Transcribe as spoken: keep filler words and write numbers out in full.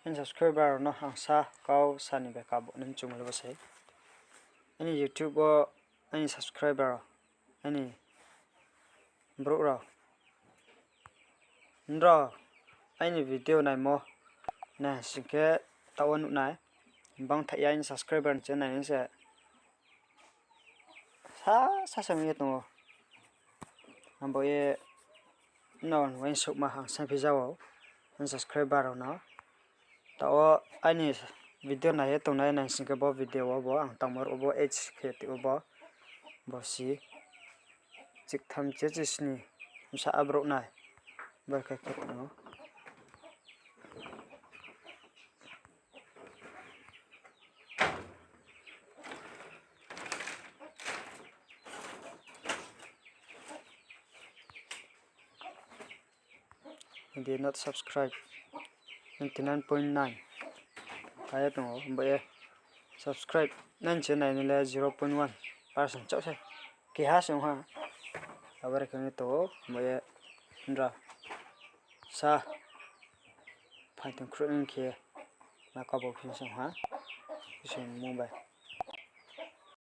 Aini subscriber rao no ang sa kau sa ni bai kabo nai mchung le bo sei. Aini YouTube wo aini subscriber rao, aini brouh rao, nrao aini video naimo nai sing khe taoh wo nuh nai, bang thaih ya aini subscriber ni channel ni se sa, sa sa ong ye tong ou. Abo ye nrao uaingsouhma ang saingphi ja ou, aini subscriber rao no. Taoh wo aini video nai ye tongnai nai sing khe bo video wo bo ang tangmo ruh wo bo age khe tui wo bo, bo si chiktham chi chisni bsa abrouh nai, bar khe khe tong ou. Hindi not subscribe ninety nine point nine. Kaya tong ou, bo ye subscribe nai se nai ni le zero point one percent chouh se. Keha se ong ha. Abo re khe tong ou, bo ye nrao sa phai tong khruh ni khe ma kabo phi se ong ha. Isor ni mmung bai.